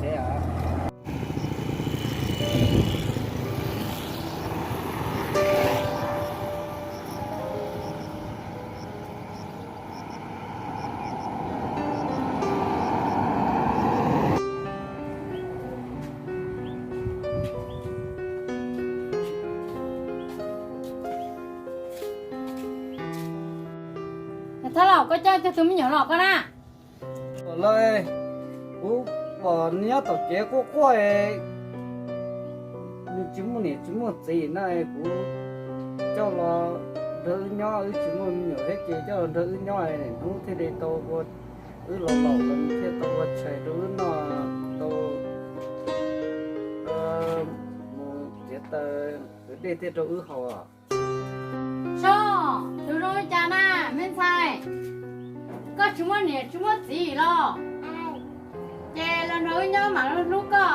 tsev. Thaj Lauj, koj coj tug me nyuam los koj na. Los, kuv pom nws nyob tom kev quaj quaj, nws tsis muaj niam tsis muaj txiv na, kuv coj los nrog wb nyob, wb tsis muaj me nyuam thiab ces coj los nrog wb nyob, hnub thiaj li tau ua, wb los laus los thiaj tau ua tshais rau wb noj, tau mus txiav taws kwv dej thiaj rau wb haus. Soj, tus zoo li cas na, me ntxhais? Koj tsis muaj niam tsis muaj txiv los? Ces los nrog wb nyob mam hlub koj.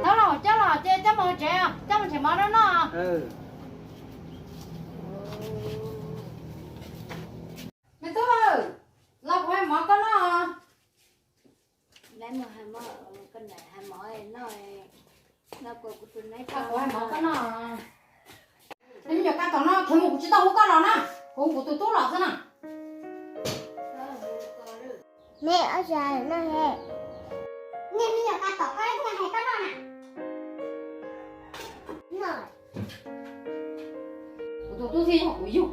Thaj Lauj, coj los ces coj mus tsev, coj mus tsev mov rau noj. Me tub, los kuv hais mov koj noj. Kuv hais mov koj noj. Me nyuam Kab Tom no, khiav mus, kuv tsis tau hu koj los na, kuv hu kuv tus tub los xwb na. Me, ua cas noj he? Niag me nyuam Kab Tom, koj thiaj hais koj noj na. Kuv tus tub thiaj yog kuv yug.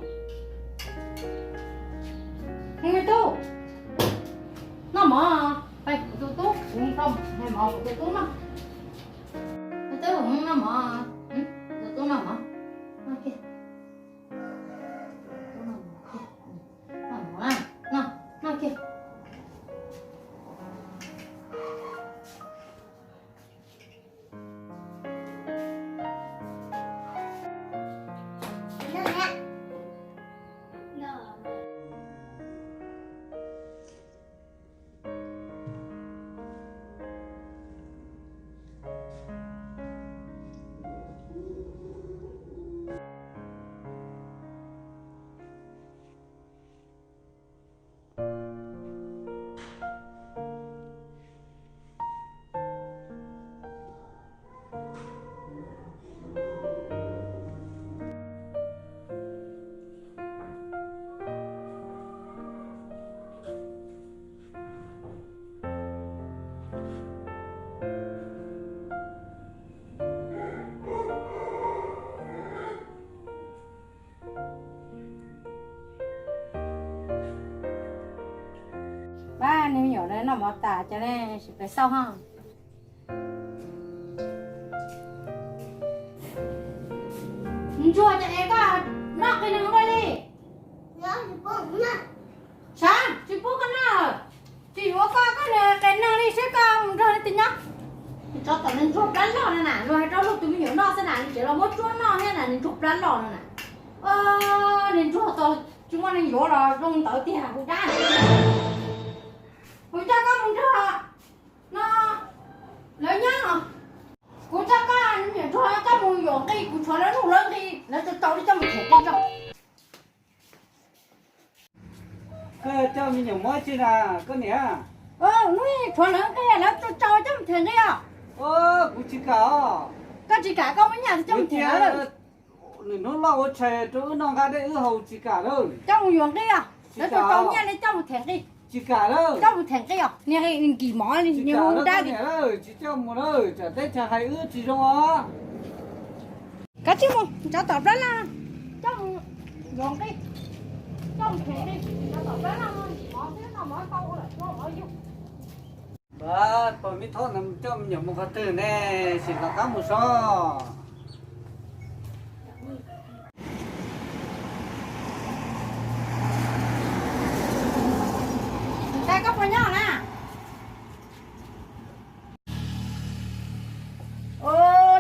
Me tub, noj mov. Kuv tus tub, kuv noj mov, kuv tus tub noj. Me tub, noj mov. Kuv tus tub noj mov. Noj kiag. Noj mov, noj, noj kiag. Pab, niag me nyuam noj mov tas ces sim pem xauj ho. Ntsuag, cas es koj noj qe neeg ua luaj li? Sav, tsis pub koj noj, tsis yuav koj, koj niag qe neeg li, saib koj mus nrog leej twg nyob. Tsov tom niag ntsuag plab loj no na, luag hais rau luag tus me nyuam noj xwb na, nws tseem los muab tsuab noj thiab na, niag ntsuag plab loj no na. Niag ntsuag tau tsis muaj neeg yuav los zoo ntawd tiag, hu dab. Kuv coj koj mus nrog no lawv nyob. Kuv coj koj niam ntsuag coj mus yuam nqi, kuv tshuav lawv nuj lawv nqi, lawv tau tau li coj mus them nqi tso. Koj coj me nyuam muab tsi na, koj niam? Hnub tshuav lawv nqi, lawv tau tau coj mus them nqi os. Kuv tsis kam os. Koj tsis kam, koj muab nyaj coj mus them lawv. Nws hnub loj ua tshais rau wb noj nqa dej wb haus tsis kam lawm. Coj mus yuam nqi os, lawv tau tau nyaj li coj mus them nqi. Tsis kam lawm. Coj mus them nqi os, niag nkim mov li, niag hu dab li. Tsis coj mus lawm, tsam teb chaws hais wb tsis zoo os. Kav tsij mus, tsov tom plab loj, coj mus yuam nqi, coj mus them nqi, tsov tom plab loj, nkim mov xwb, noj mov tau ua lawm, ua mov yug. Pog Mib Thob no coj me nyuam mus qhov twg ne, sim rov qab mus sob. Ntxhais, koj puas nyob na?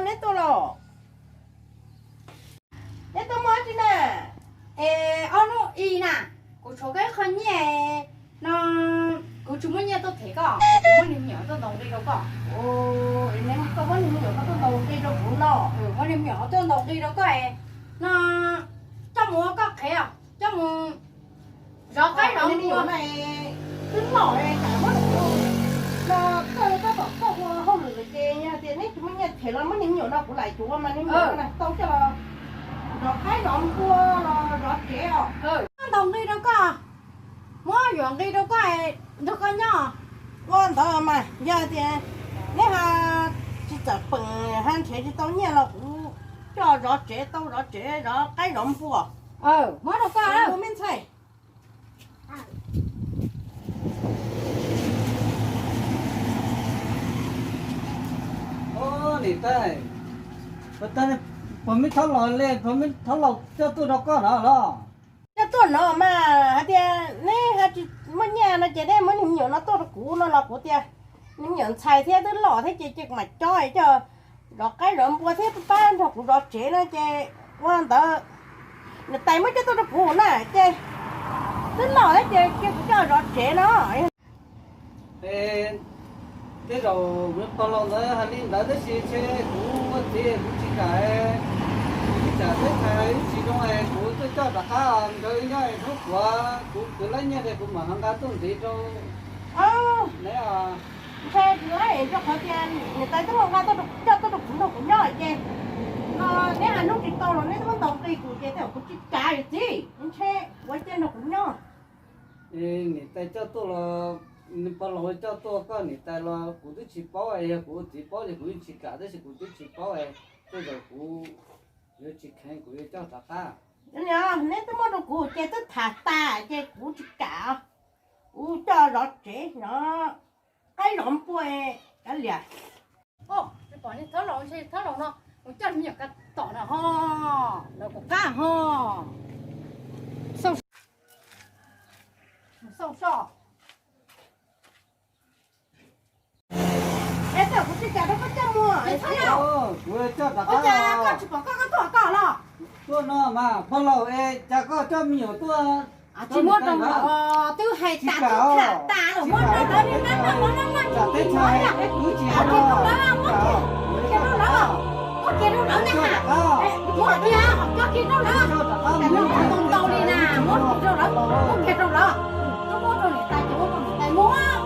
Neb tuaj los? Neb tuaj muaj dab tsi na? Es ob hnub ib na, kuv tshuav koj ib qho nyiaj no, kuv tsis muaj nyiaj tuaj them koj, kuv muab niag me nyuam tuaj ntaus nqi rau koj. Koj muab niag me nyuam tuaj ntaus nqi rau kuv no? Muab niag me nyuam tuaj ntaus nqi rau koj no, coj mus ua koj qhev os, coj mus zov qaib zov npua. Twb loj, koj tab tom tuaj hu Them los muab niag me nyuam no kuv lam cuav mas niag me nyuam no tau coj los zov qaib zov npua los zov tsev os. Muab ntaus nqi rau koj, muab yuam nqi rau koj, nrog koj nyob. Ua ntawd mas yog tias neb ho tsis txawm peem, ho nrhiav tsis tau nyiaj los kuv coj zov tsev, tau zov tsev zov qaib zov npua. Muab rau koj me ntxhais. Niam tais, puas muaj thaub laus li, puas muaj thaub laus coj tuaj rau koj no los? Coj tuaj no mas hais tias neb ho tsis muaj nyiaj no ces neb muab niag me nyuam no tuaj rau kuv no los kuv tias niag me nyuam ntxhais thiab twb loj thiab ces cia kuv mam coj coj zov qaib zov npua thiab pab nrog kuv zov tsev no ces ua ntawd niam tais muab coj tuaj rau kuv na ces twb loj thiab ces cia kuv coj zov tsev no. Tej zaum pog laus ntawd hais li ntawd tab sis ntshe kuv ua txiv kuv tsis kam, kuv tsis kam teb chaws ib tsis zoo es kuv tuaj coj rov qab nkawd nyob es hnub puav kuv kwv lab nyiaj ces kuv mam ho nqa tuaj ntxiv rau. Neb ntshe lab rau qhov tias niam tais twb ho nqa coj tuaj rau kuv nrog kuv nyob ces no neb hais hnub tsis tau los neb twb muab ntaus nqi kuv ces tej zaum kuv tsis kam txiv ntshe ua cia nrog kuv nyob. Niam tais coj tuaj los, pog laus coj tuaj koj niam tais los kuv twb tsis paub, yog kuv ua txiv paub ces kuv yeej tsis kam tab sis kuv twb tsis paub, tej zaum kuv yuav tsis kheev kuv yuav coj rov qab. Neb twb muab rau kuv ces twb tham tas ces kuv tsis kam, kuv coj zov tsev zov qaib zov npua kav liam. Pom niag thaub laus ntshe thaub laus no mus coj me nyuam kav tom no ho, lawv kuv qab ho. Xauj so. Es tej zaum kuv tsis kam rau koj coj mus. Kuv coj rov qab. Ua cas koj tsis pom koj, koj tuaj koj los? Tuaj no mas pog laus es cas koj coj me nyuam tuaj? Tsis muab rau lawm, twb hais tas twb tham tas lawm, muab rau lawv, niag nab noj mov noj nqaij tsis muab, muab kiag rau lawv, muab kiag rau lawv, muab kiag rau lawv na, muab kiag, coj kiag rau lawv, ntau ntau li na, muab kiag rau lawv, muab kiag rau lawv, muab rau niam tais ces muab rau niam tais muab.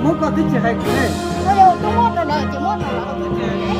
Muab koj twb tsis hais kuv li. Twb muab rau lawv ces muab rau lawv.